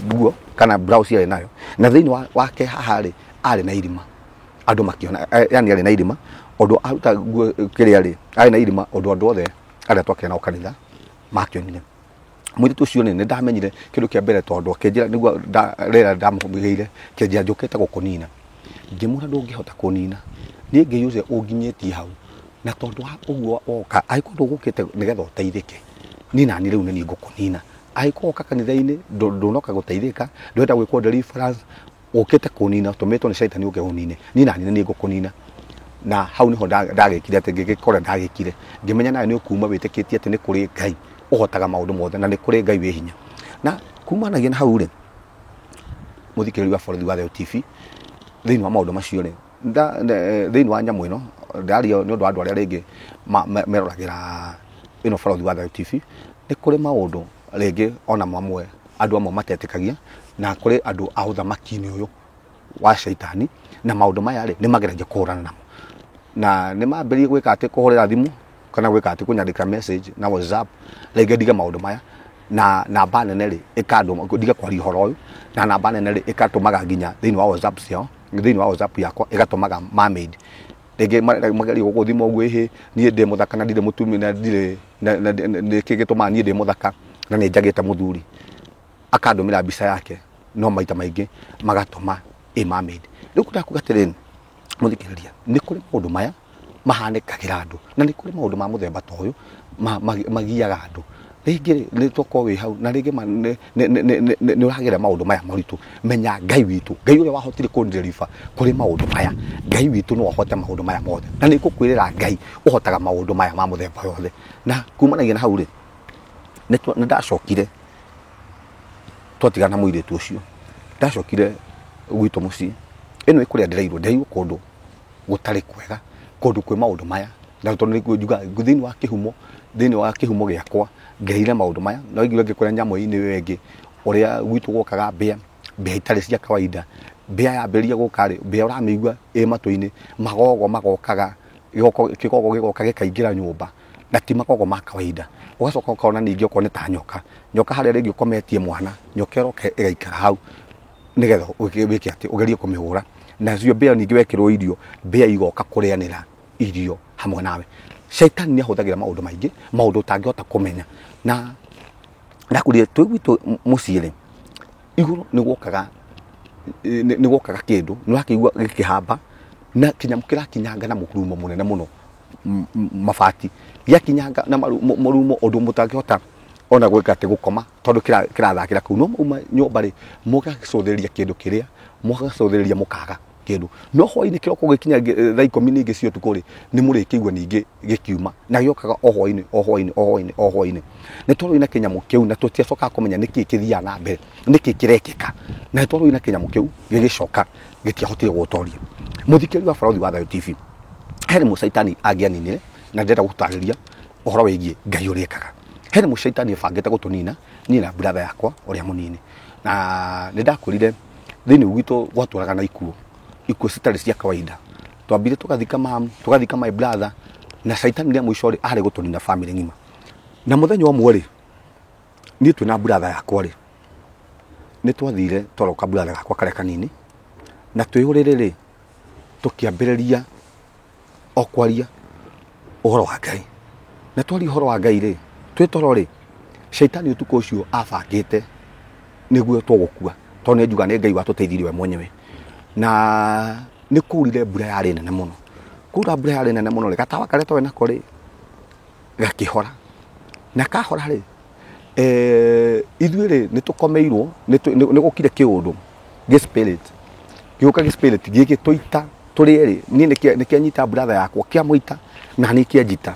nguo kana blouse yarĩ nayo, na thĩinĩ wake haha rĩ, arĩ na irima. Andũ makĩona, yani arĩ na irima, ũndũ aruta nguo kĩrĩa rĩ, arĩ na irima, ũndũ andũ othe arĩa twakĩrĩ nao kanitha makĩonire. Mũirĩtu ũcio nĩ ndamenyire kĩndũ kĩa mbere, tondũ akĩnjĩra nĩguo rĩrĩa ndamũgĩire, kĩnjĩra njũkĩte gũkũnina. Ngĩmwĩra ndũngĩhota kũnina, niĩ Ngai ũcio ũnginyĩtie hau, na tondũ wa ũguo woka, angĩkorwo ndũgũkĩte nĩgetha ũteithĩke, niĩ nani rĩu nĩ niĩ ngũkũnina. Angĩkorwo woka kanitha-inĩ ndũnoka gũteithĩka, ndũrenda gwĩkwo deliverance, ũkĩte kũnina, ũtũmĩtwo nĩ caitani ũke ũnine, niĩ nani nĩ niĩ ngũkũnina. Na hau nĩho ndagĩkire atĩ ngĩgĩkora ndagĩkire, ngĩmenya nawe nĩ ũkuma wĩtĩkĩtie atĩ nĩ kũrĩ Ngai ũhotaga maũndũ mothe na nĩ kũrĩ Ngai wĩ hinya. Na kumanagia na hau rĩ, mũthikĩrĩria wa Barũthi wa Thayũ TV, thĩinĩ wa maũndũ macio rĩ, thĩinĩ wa nyamũ ĩno ndaria nĩ ũndũ wa andũ arĩa rĩngĩ meroragĩra ĩno Barũthi wa Thayũ TV, nĩ kũrĩ maũndũ rĩngĩ ona mamwe andũ amwe matetĩkagia, na kũrĩ andũ a ũthamaki-inĩ ũyũ wa caitani, na maũndũ maya rĩ, nĩ mageragia kũhũrana namo. Na nĩ mambĩrĩirie gwĩka atĩ kũhũrĩra thimũ kana gwĩka atĩ kũnyandĩkĩra message na WhatsApp, rĩngĩ ndige maũndũ maya, na namba nene rĩ, ĩkandũma ndige kwaria ũhoro ũyũ, na namba nene rĩ, ĩkatũmaga nginya thĩinĩ wa WhatsApp ciao, thĩinĩ wa WhatsApp yakwa ĩgatũmaga mermaid. Rĩngĩ mageria gũgũthima ũguo, ĩhĩ niĩ ndĩ mũthaka na ndirĩ mũtumia, na ndirĩ nĩkĩ gĩtũmaga niĩ ndĩ mũthaka na nĩ njagĩte mũthuri. Akandũmĩra mbica yake, no maita maingĩ magatũma ĩ mermaid. Rĩu ndakuga atĩrĩrĩ, mũthikĩrĩria, nĩ kũrĩ maũndũ maya mahanĩkagĩra andũ, na nĩ kũrĩ maũndũ ma mũthemba ta ũyũ magiaga andũ. Rĩngĩ rĩ, nĩ tokorwo wĩ hau na rĩngĩ ma nĩ nĩ ũragerera maũndũ maya maritũ, menya Ngai witũ, Ngai ũrĩa wahotire kũndeliver kũrĩ maũndũ maya, Ngai witũ no ahote maũndũ maya mothe. Na nĩ ngũkwĩrĩra Ngai ũhotaga maũndũ maya ma mũthemba yothe. Na kumanagia na hau rĩ, nĩ ndacokire twatigana na mũirĩtu ũcio, ndacokire gwitũ mũciĩ, ĩno ĩ kũrĩa ndĩrairwo, ndĩrairwo kũndũ gũtarĩ kwega, kũndũ kwĩ maũndũ maya, na tondũ nĩ njugaga thĩinĩ wa kĩhumo, thĩinĩ wa kĩhumo gĩakwa ngereire maũndũ maya, no waiguire ngĩkwĩra nyamũ-inĩ ĩyo ĩngĩ ũrĩa gwitũ gwokaga mbĩa, mbĩa itarĩ cia kawaida, mbĩa yambĩrĩria gũka rĩ, mbĩa ũramĩigua ĩ matũ-inĩ, magogo magokaga, kĩgogo gĩgoka gĩkaingĩra nyũmba, na ti magogo ma kawaida. Ũgacoka ũkona ningĩ okorwo nĩ ta nyoka, nyoka harĩa rĩngĩ ũkometie mwana, nyoka ĩroka ĩgaikara hau nĩgetha wĩke atĩ, ũgerie kũmĩhũra. Nacio mbĩa ningĩ wekĩrwo irio, mbĩa igoka kũrĩanĩra irio hamwe nawe. Caitani nĩ ahũthagĩra maũndũ maingĩ, maũndũ ũtangĩhota kũmenya. Na ndakwĩrire twĩ gwitũ mũciĩ rĩ, igũrũ nĩ gwokaga nĩ gwokaga kĩndũ, nĩ ũrakĩigua gĩkĩhamba na kĩnyamũ kĩrakinyanga na mũrurumo mũnene mũno mabati. Gĩakinyanga na mũrurumo ũndũ mũtangĩhota ona gwĩka atĩ gũkoma tondũ kĩrathakĩra kũu. No mwauma nyũmba rĩ, mũgacũthĩrĩria kĩndũ kĩrĩa, mũgacũthĩrĩria mũkaga kĩndũ. No hwainĩ kĩroko gĩkinya thaa ikũmi ningĩ cia ũtukũ rĩ, nĩ mũrĩkĩigua ningĩ gĩkiuma. Na gĩũkaga o hwainĩ, o hwainĩ, o hwainĩ, o hwainĩ. Nĩ twarũire na kĩnyamũ kĩu na tũtiacokaga kũmenya nĩkĩ kĩthiaga na mbere, nĩkĩ kĩrekĩka. Na nĩ twarũire na kĩnyamũ kĩu gĩgĩcoka gĩtiahotire gũtoria. Mũthikĩrĩria wa Barũthi wa Thayũ TV, he rĩmwe caitani angĩaninire na ndĩrenda gũtarĩria ũhoro wĩgiĩ Ngai ũrĩa ekaga. He rĩmwe caitani ebangĩte gũtũnina niĩ na brother yakwa ũrĩa mũnini. Na nĩ ndakwĩrire thĩinĩ gwitũ gwatũraga na ikuũ, ikuũ citarĩ cia kawaida. Twambire tũgathika mamu, tũgathika my brother, na caitani rĩa mũico rĩ, arĩ gũtũnina family ng'ima. Na mũthenya ũmwe rĩ, niĩ twĩna brother yakwa rĩ, nĩ twathire twaroka brother gakwa karĩa kanini, na twĩ ũrĩrĩ rĩ, tũkĩambĩrĩria o kwaria ũhoro wa Ngai. Na twaria ũhoro wa Ngai rĩ, twĩ toro rĩ, caitani ũtukũ ũcio abangĩte nĩguo tũgũkua, tondũ nĩ njuga nĩ Ngai watũteithirie we mwenyewe. Na nĩ kwaurire mbura yarĩ nene mũno. Kwaura mbura yarĩ nene mũno rĩ, gatawa karĩa twarĩ nako rĩ, gakĩhora. Na kahora rĩ, ithuĩ rĩ, nĩ tũkomeirwo, nĩ gũkire kĩũndũ gĩ spirit. Gĩũka gĩ spirit gĩgĩtũita tũrĩ erĩ. Niĩ nĩ kĩanyita brother yakwa, kĩamũita na niĩ kĩanjita.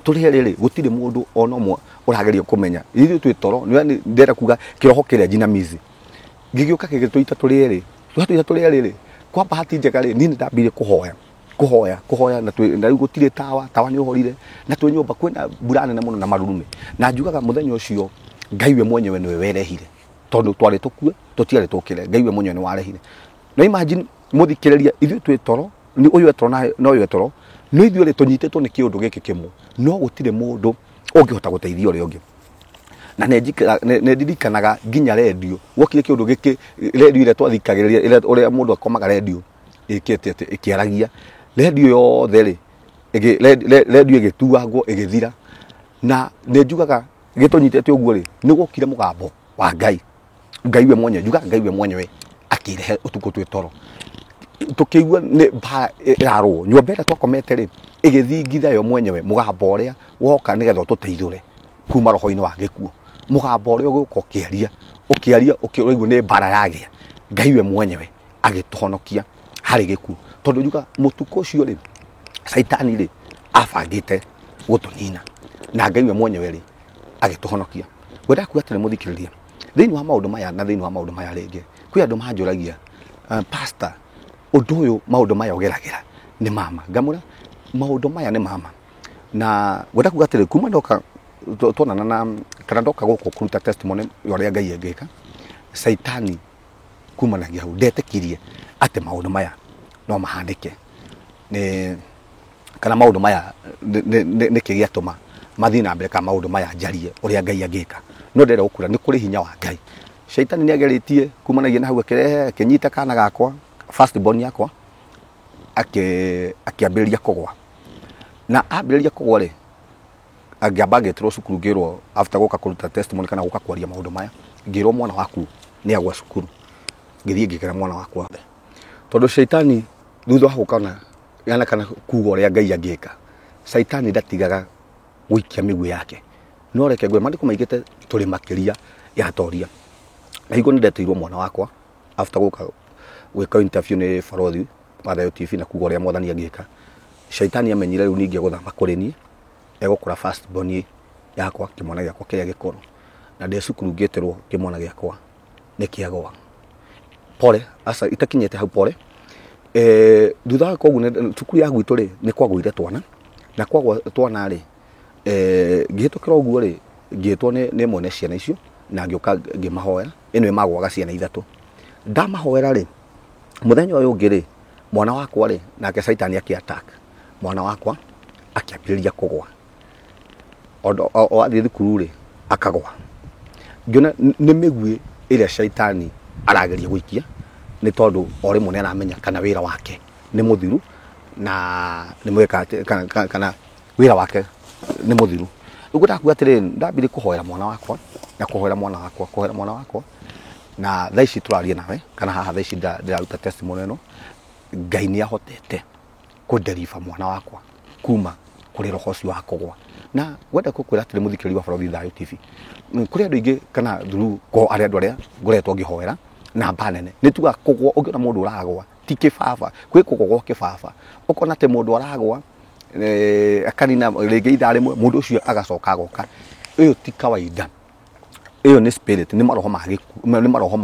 Tũrĩ erĩ rĩ, gũtirĩ mũndũ ona ũmwe ũrageria kũmenya. Ithuĩ twĩ toro, nĩ ndĩrenda kuga kĩroho kĩrĩa jinamizi. Gĩgĩũka gĩgĩtũita tũrĩ erĩ. Twatũita tũrĩ erĩ rĩ, kwa bahati njega rĩ, niĩ nĩ ndambire kũhoya. Kũhoya, kũhoya na twĩ, na rĩu gũtirĩ tawa, tawa nĩ ũhorire, na twĩ nyũmba kwĩna mbura nene mũno na marurume. Na njugaga mũthenya ũcio Ngai we mwenyewe nĩwe werehire. Tondũ twarĩ tũkue, tũtiarĩ tũkĩre, Ngai we mwenyewe nĩ warehire. Na imagine mũthikĩrĩria, ithuĩ twĩ toro, nĩ ũyũ e toro na ũyũ e toro, no ithuĩ rĩ tũnyitĩtwo nĩ kĩũndũ gĩkĩ kĩmwe, no gũtirĩ mũndũ ũngĩhota gũteithia ũrĩa ũngĩ. Na nĩ ndirikanaga nginya rendio, gwokire kĩũndũ gĩkĩ, rendio ĩrĩa twathikagĩrĩria, ĩrĩa ũrĩa mũndũ akomaga rendio ĩkĩte atĩ ĩkĩaragia, rendio yothe rĩ, rendio ĩgĩtuangwo ĩgĩthira. Na nĩ njugaga gĩtũnyitĩte ũguo rĩ, nĩ gwokire mũgambo wa Ngai. Ngai we mwenyewe, njugaga Ngai we mwenyewe akĩrehe ũtukũ twĩ toro. Tũkĩigua nĩ mbara ĩrarũo, nyũmba ĩrĩa twakomete rĩ, ĩgĩthingitha yo mwenyewe mũgambo ũrĩa woka nĩgetha ũtũteithũre kuma roho-inĩ wa gĩkuũ. Mũgambo ũrĩa ũgũka ũkĩaria, ũkĩaria ũkĩraigua nĩ mbara yagĩa. Ngai we mwenyewe agĩtũhonokia harĩ gĩkuũ. Tondũ njugaga mũtukũ ũcio rĩ, caitani rĩ, abangĩte gũtũnina. Na Ngai we mwenyewe rĩ, agĩtũhonokia. Ngwendaga kuga atĩrĩ mũthikĩrĩria, thĩinĩ wa maũndũ maya na thĩinĩ wa maũndũ maya rĩngĩ, kwĩ andũ manjũragia, pastor, ũndũ ũyũ maũndũ maya ũgeragĩra nĩ mama. Ngamwĩra maũndũ maya nĩ mama. Na ngwenda kuga atĩrĩ, kuma ndoka tuonana na kana ndoka gũkũ kũruta testimony ya ũrĩa Ngai angĩka, caitani kumanagia hau ndetĩkirie atĩ maũndũ maya no mahanĩke. Nĩ kana maũndũ maya nĩkĩ gĩatũma mathiĩ na mbere, kana maũndũ maya njarie ũrĩa Ngai angĩka. No ndĩrenda gũkwĩra nĩ kũrĩ hinya wa Ngai. Caitani nĩ agerĩtie kumanagia na hau akĩrehe, akĩnyita kana gakwa, first born yakwa, akĩambĩrĩria kũgwa. Na ambĩrĩria kũgwa rĩ, angĩamba ngĩtĩrwo cukuru ngĩrwo after gũka kũruta testimony kana gũka kwaria maũndũ maya, ngĩrwo mwana waku nĩ agwa cukuru. Ngĩthiĩ ngĩkĩra mwana wakwa. Tondũ caitani thutha wa gũka na kana kuga ũrĩa Ngai angĩka, caitani ndatigaga gũikia mĩguĩ yake. No reke ngwĩre maandĩko maigĩte tũrĩ makĩria ya atoria. Na hingo nĩ ndeteirwo mwana wakwa after gũka gwĩka interview nĩ barothi wa Thayo TV na kuga ũrĩa mwathani angĩka. Shaitani amenyire rĩu ningĩ egũthama kũrĩ niĩ, egũkora first born yakwa, kĩmwana gĩakwa kĩrĩa gĩkũrũ. Na ndĩ cukuru ngĩtĩrwo kĩmwana gĩakwa nĩ kĩagwa. Pole, aca itakinyĩte hau pole. Thutha wa koguo cukuru ya gwitũ rĩ, nĩ kwagũire twana, na kwagwa twana rĩ, ngĩhĩtũkĩra ũguo rĩ, ngĩtwo nĩ mwene ciana icio, na ngĩũka ngĩmahoera, ĩno magwaga ciana ithatũ. Ndamahoera rĩ, mũthenya ũyũ ũngĩ rĩ, mwana wakwa rĩ, nake Caitani akĩ attack mwana wakwa, akĩambĩrĩria kũgwa. O athiĩ thukuru rĩ, akagwa. Ngĩona nĩ mĩguĩ ĩrĩa Caitani arageria gũikia, nĩ tondũ o rĩmwe nĩ aramenya kana wĩra wake nĩ mũthiru, na nĩ mwĩka atĩ, kana wĩra wake nĩ mũthiru. Rĩu ngwendaga kuga atĩrĩrĩ, ndambire kũhoera mwana wakwa, na kũhoera mwana wakwa, kũhoera mwana wakwa, na thaa ici tũraria nawe, kana haha thaa ici ndĩraruta testimony ĩno, Ngai nĩ ahotete kũdeliver mwana wakwa kuma kũrĩ roho ũcio wa kũgwa. Na ngwenda gũkwĩra atĩrĩ mũthikĩrĩria wa Barothi Thayũ TV, kũrĩ andũ aingĩ kana through ko arĩa andũ arĩa ngoretwo ngĩhoera namba nene, nĩ tugaga kũgwa, ũngĩona mũndũ ũragwa ti kĩbaba, kwĩ kũgwa gwa kĩbaba, ũkona atĩ mũndũ aragwa akanina rĩngĩ ithaa rĩmwe, mũndũ ũcio agacoka agoka. Ĩyo ti kawaida, ĩyo nĩ spirit, nĩ maroho ma gĩkuũ, nĩ maroho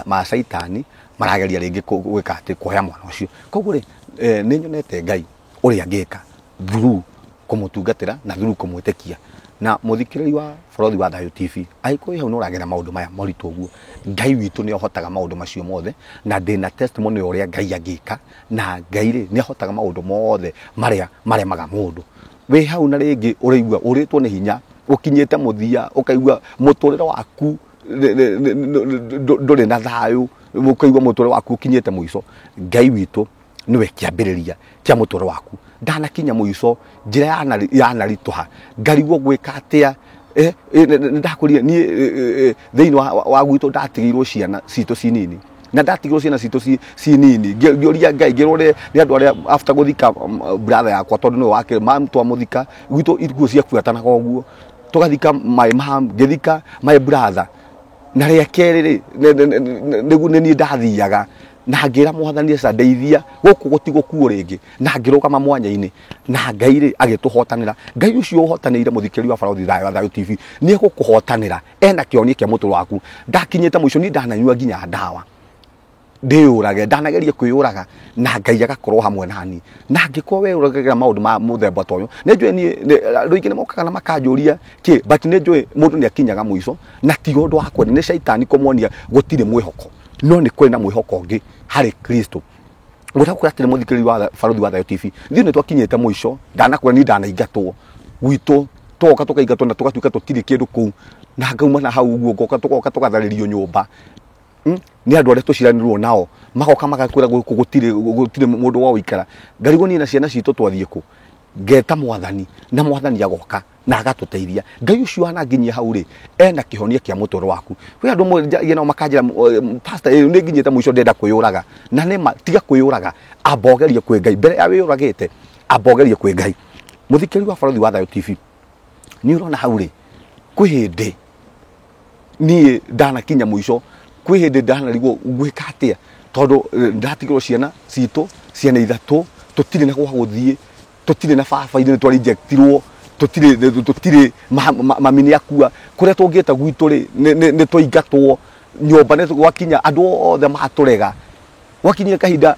ma caitani marageria rĩngĩ gwĩka atĩ kuoya mwana ũcio. Koguo rĩ, nĩ nyonete Ngai ũrĩa angĩka through kũmũtungatĩra na through kũmwĩtĩkia. Na mũthikĩrĩria wa Barothi wa Thayũ TV, angĩkorwo wĩ hau nĩ ũragera maũndũ maya moritũ ũguo, Ngai witũ nĩ ahotaga maũndũ macio mothe, na ndĩna testimony ya ũrĩa Ngai angĩka, na Ngai rĩ, nĩ ahotaga maũndũ mothe marĩa maremaga mũndũ. Wĩ hau na rĩngĩ ũraigua ũrĩtwo nĩ hinya, ũkinyĩte mũthia, ũkaigua mũtũrĩre waku ndũrĩ na thayũ, ũkaigua mũtũrĩre waku ũkinyĩte mũico, Ngai witũ nĩwe kĩambĩrĩria kĩa mũtũrĩre waku. Ndanakinya mũico, njĩra yanaritũha, ngarigwo gwĩka atĩa, nĩndakũrire niĩ thĩinĩ wa gwitũ ndatigĩirwo ciana citũ ci nini, na ndatigĩirwo ciana citũ ci nini, ngĩũria Ngai, ngĩrwo nĩ andũ arĩa after gũthika brother yakwa, tondũ nĩwe wake, mam twamũthika, gwitũ ikuũ ciabuatanaga ũguo, tũgathika my mom, ngĩthika my brother, na rĩa kerĩ rĩ, nĩguo nĩ niĩ ndathiaga, na ngĩra mwathani aca ndeithia, gũkũ gũtigũkuo rĩngĩ, na ngĩrũgama mwanya-inĩ, na Ngai rĩ agĩtũhotanĩra. Ngai ũcio ũhotanĩire mũthikĩrĩria wa Barothi Thayũ wa Thayũ TV, nĩ egũkũhotanĩra, ena kĩhonia kĩa mũtũrĩre waku. Ndakinyĩte mũico, niĩ ndananyua nginya ndawa ndĩyũrage, ndanageria kwĩyũraga, na Ngai agakorwo hamwe nani. Na angĩkorwo we ũragera maũndũ ma mũthemba ta ũyũ, nĩ njũĩ niĩ, andũ aingĩ nĩ mokaga na makanjũria kĩ, but nĩ njũĩ mũndũ nĩ akinyaga mũico, na ti ũndũ wa kwenda, nĩ caitani kũmuonia gũtirĩ mwĩhoko, no nĩ kũrĩ na mwĩhoko ũngĩ harĩ Kristo. Ngwenda gũkwĩra atĩrĩ mũthikĩrĩria wa Barothi wa Thayũ TV, ithuĩ nĩ twakinyĩte mũico, ndanakwĩra niĩ ndanaingatwo gwitũ, tũgoka tũkaingatwo na tũgatuĩka tũtirĩ kĩndũ kũu, na ngauma na hau ũguo, ngoka tũgoka tũgatharĩrio nyũmba. Nĩ andũ arĩa tũciaranĩirwo nao, magoka magakwĩra gũkũ gũtirĩ mũndũ wa gũikara. Ngarigwo niĩ na ciana citũ twathiĩ kũ? Ngeta mwathani, na mwathani agoka na agatũteithia. Ngai ũcio wananginyia hau rĩ, ena kĩhonia kĩa mũtũrĩre waku. Kwĩ andũ njagia nao makanjĩra, pastor, nĩ nginyĩte mũico ndĩrenda kwĩyũraga. Na nĩ ma, tiga kwĩyũraga, amba ũgerie kwĩ Ngai. Mbere ya wĩyũragĩte, amba ũgerie kwĩ Ngai. Mũthikĩrĩria wa Barothi wa Thayũ TV, nĩ ũrona hau rĩ, kwĩ hĩndĩ niĩ ndanakinya mũico, kwĩ hĩndĩ ndanarigwo ngwĩka atĩa, tondũ ndatigĩrwo ciana citũ, ciana ithatũ, tũtirĩ na gwa gũthiĩ, tũtirĩ na baba, ithuĩ nĩ twarejectirwo, tũtirĩ, mami nĩ akua, kũrĩa tũngĩta gwitũ rĩ, nĩ twaingatwo, nyũmba nĩ gwakinya andũ othe matũrega, gwakinyire kahinda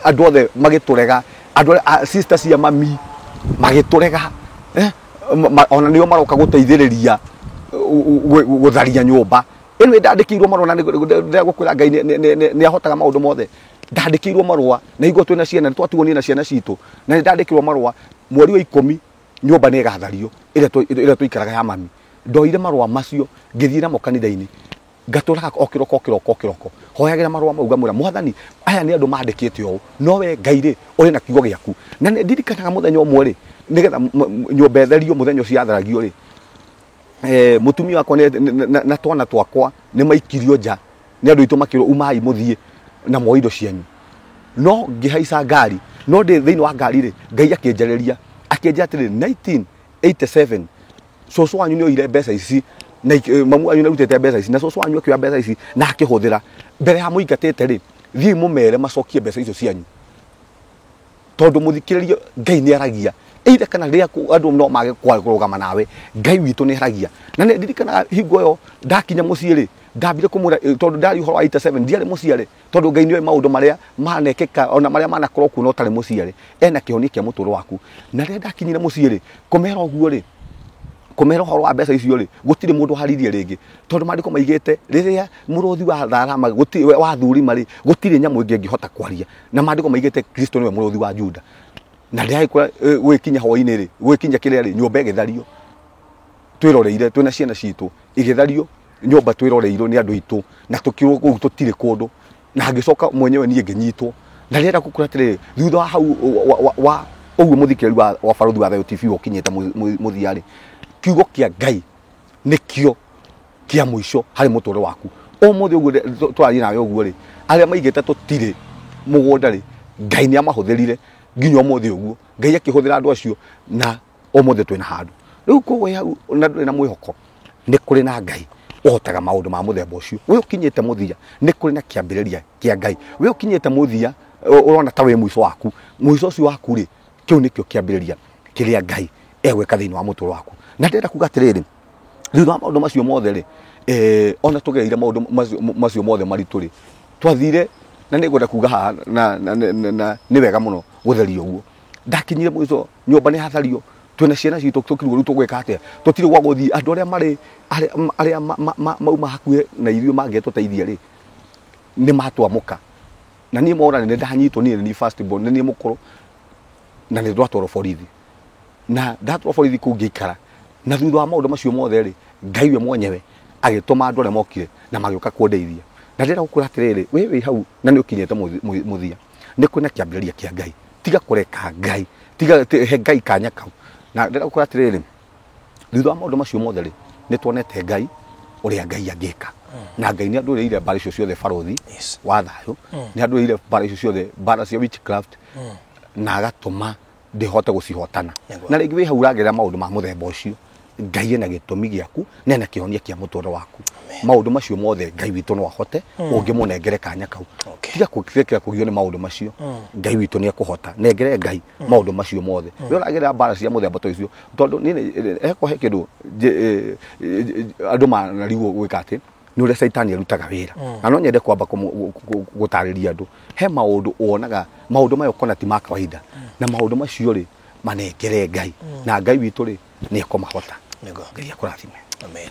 andũ othe magĩtũrega, andũ arĩa, sister cia mami magĩtũrega, ona nĩo maroka gũteithĩrĩria gũtharia nyũmba. Ĩno ndandĩkĩirwo marũa na ndĩragũkwĩra Ngai nĩ ahotaga maũndũ mothe. Ndandĩkĩirwo marũa na hingo twĩna ciana, nĩ twatigwo niĩ na ciana citũ, na nĩ ndandĩkĩirwo marũa mweri wa 10 nyũmba nĩ ĩgathario ĩrĩa tũikaraga ya mami. Ndoire marũa macio ngĩthiĩ namo kanitha-inĩ, ngatũraga o kĩroko, o kĩroko, o kĩroko, hoyagĩra marũa mau, ngamwĩra mwathani, aya nĩ andũ mandĩkĩte ũũ, no we Ngai rĩ ũrĩ na kiugo gĩaku. Na nĩ ndirikanaga mũthenya ũmwe rĩ, nĩgetha nyũmba ĩtherio mũthenya ũcio yatharagio rĩ, mũtumia wakwa na twana twakwa nĩ maikirio nja nĩ andũ aitũ, makĩrwo umai mũthiĩ na muoe indo cianyu. No ngĩhaica ngari, no ndĩ thĩinĩ wa ngari rĩ, Ngai akĩnjarĩria, akĩnjĩra atĩrĩ, 1987 Cũcũ wanyu nĩ oire mbeca ici na mamu wanyu nĩ arutĩte mbeca ici na cũcũ wanyu akĩoya mbeca ici na akĩhũthĩra mbere ya mũingatĩte rĩ, thiĩi mũmere macokie mbeca icio cianyu, tondũ mũthikĩrĩrie Ngai nĩ aragia either kana rĩrĩa andũ no mage kũrũgama nawe, Ngai witũ nĩ aragia. Na nĩ ndirikanaga hingo ĩyo ndakinya mũciĩ rĩ, ndambire kũmwĩra tondũ ndari ũhoro wa 87 ndiarĩ mũciare, tondũ Ngai nĩoĩ maũndũ marĩa manekĩka ona marĩa manakorwo kuo na ũtarĩ mũciare, ena kĩhonia kĩa mũtũrĩre waku. Na rĩrĩa ndakinyire mũciĩ rĩ, kũmera ũguo rĩ, kũmera ũhoro wa mbeca icio rĩ, gũtirĩ mũndũ waririe rĩngĩ, tondũ maandĩko maigĩte rĩrĩa mũrũthi wa tharama gũtirĩ wa thurima rĩ, gũtirĩ nyamũ ĩngĩ ĩngĩhota kwaria, na maandĩko maigĩte Kristo nĩwe mũrũthi wa Juda. Na rĩrĩa gũgĩkinya hwainĩ rĩ, gũgĩkinya kĩrĩa rĩ, nyũmba ĩgĩthario twĩroreire twĩna ciana citũ, ĩgĩthario nyũmba twĩroreirwo nĩ andũ aitũ, na tũkĩrwo kũu tũtirĩ kũndũ, na ngĩcoka mwenyewe niĩ ngĩnyitwo. Na rĩrĩa gũkũra atĩrĩrĩ, thutha wa hau wa ũguo mũthikĩrĩri wa Barũthi wa Thayũ TV ũkinyĩte mũthia rĩ, kiugo kĩa Ngai nĩkĩo kĩa mũico harĩ mũtũrĩre waku. Ũmũthĩ ũguo tũraria nawe ũguo rĩ, arĩa maigĩte tũtirĩ mũgũnda rĩ, Ngai nĩ amahũthĩrire nginya ũmũthĩ ũguo. Ngai akĩhũthĩra andũ acio na ũmũthĩ twĩna handũ. Rĩu koguo wĩ hau na ndũrĩ na mwĩhoko, nĩ kũrĩ na Ngai ũhotaga maũndũ ma mũthemba ũcio. We ũkinyĩte mũthia, nĩ kũrĩ na kĩambĩrĩria kĩa Ngai. We ũkinyĩte mũthia, ũrona ta wĩ mũico waku, mũico ũcio waku rĩ, kĩu nĩkĩo kĩambĩrĩria kĩrĩa Ngai egwĩka thĩinĩ wa mũtũrĩre waku. Na ndĩrenda kuga atĩrĩrĩ, thutha wa maũndũ macio mothe rĩ, ona tũgereire maũndũ macio mothe maritũ rĩ, twathire na nĩ ngwenda kuga haha na nĩ wega mũno gũtheria ũguo. Ndakinyire mũico, nyũmba nĩ hathario, twĩna ciana citũ tũkirwo rĩu tũgwĩka atĩa, tũtirĩ gwa gũthiĩ. Andũ arĩa marĩ arĩa mauma hakuhĩ na ithuĩ mangĩtũteithia rĩ, nĩ matwamũka. Na niĩ mona nĩ ndanyitwo, niĩ nĩ first born, nĩ niĩ mũkũrũ, na nĩ ndwatwarwo borithi. Na ndatwarwo borithi kũu ngĩikara. Na thutha wa maũndũ macio mothe rĩ, Ngai we mwenyewe agĩtũma andũ arĩa mokire na magĩũka kũndeithia. Na ndĩrenda gũkwĩra atĩrĩrĩ, we wĩ hau na nĩ ũkinyĩte mũthia, nĩ kwĩna kĩambĩrĩria kĩa Ngai. Tiga kũreka Ngai, tiga he Ngai kanya kau. Na ndĩrenda gũkwĩra atĩrĩrĩ, thutha wa maũndũ macio mothe rĩ, nĩ tuonete Ngai ũrĩa Ngai angĩka. Na Ngai nĩ andũrĩire mbara icio ciothe, barũthi wa thayũ, nĩ andũrĩire mbara icio ciothe, mbara cia witchcraft, na agatũma ndĩhote gũcihotana. Na rĩngĩ wĩ hau ũragerera maũndũ ma mũthemba ũcio, Ngai ena gĩtũmi gĩaku na ena kĩhonia kĩa mũtũrĩre waku. Maũndũ macio mothe Ngai witũ no ahote ũngĩmũnengere kanya kau. Tiga kũrekera kũgio nĩ maũndũ macio, Ngai witũ nĩ ekũhota. Nengere Ngai maũndũ macio mothe. We ũragerera mbara cia mũthemba ta ũcio, tondũ niĩ heko he kĩndũ andũ manarigwo gwĩka atĩ nĩ ũrĩa caitani arutaga wĩra. Na no nyende kwamba gũtarĩria andũ, he maũndũ wonaga, maũndũ maya ũkona ti ma kawaida, na maũndũ macio rĩ, manengere Ngai, na Ngai witũ rĩ, nĩ ekũmahota. Ngai akũrathime. Amen.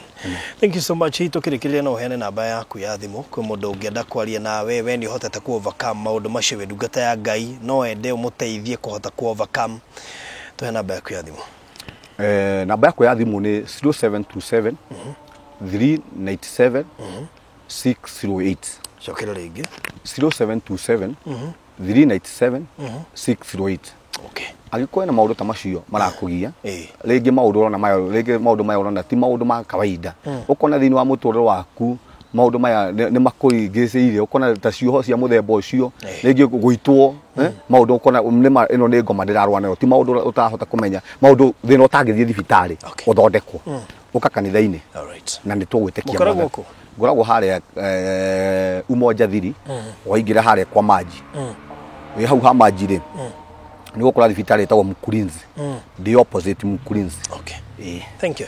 Thank you so much. Tũkĩrĩkĩrĩria no ũheane namba yaku ya thimũ kwĩ mũndũ ũngĩenda kwaria nawe, we nĩ ũhotete ku overcome maũndũ macio, wĩ ndungata ya Ngai, no ende ũmũteithie kũhota ku overcome. Tũhe namba yaku ya thimũ. Namba yakwa ya thimũ nĩ 0727 397 608. Cokera rĩngĩ. 0727 397 608. Angĩkorwo na maũndũ ta macio marakũgia, rĩngĩ maũndũ ũrona maya, rĩngĩ maũndũ maya ũrona ti maũndũ ma kawaida, ũkona thĩinĩ wa mũtũrĩre waku maũndũ maya nĩ makũringĩcĩirie, ũkona ta cioho cia mũthemba ũcio, rĩngĩ gũitwo, maũndũ ũkona nĩ ĩno nĩ ngoma ndĩrarũa nayo, ti maũndũ ũtarahota kũmenya, maũndũ thĩna ũtangĩthiĩ thibitarĩ ũthondekwo, ũka kanitha-inĩ. Na nĩ tũgwĩtĩkia. Mũkoragwo kũ? Ngoragwo harĩa Umoja Thiri, waingĩra harĩa kwa Maji, wĩ hau ha Maji rĩ, nĩ gũkora thibitarĩ ĩtagwo Mkurinzi, ndĩ opposite Mkurinzi. Thank you.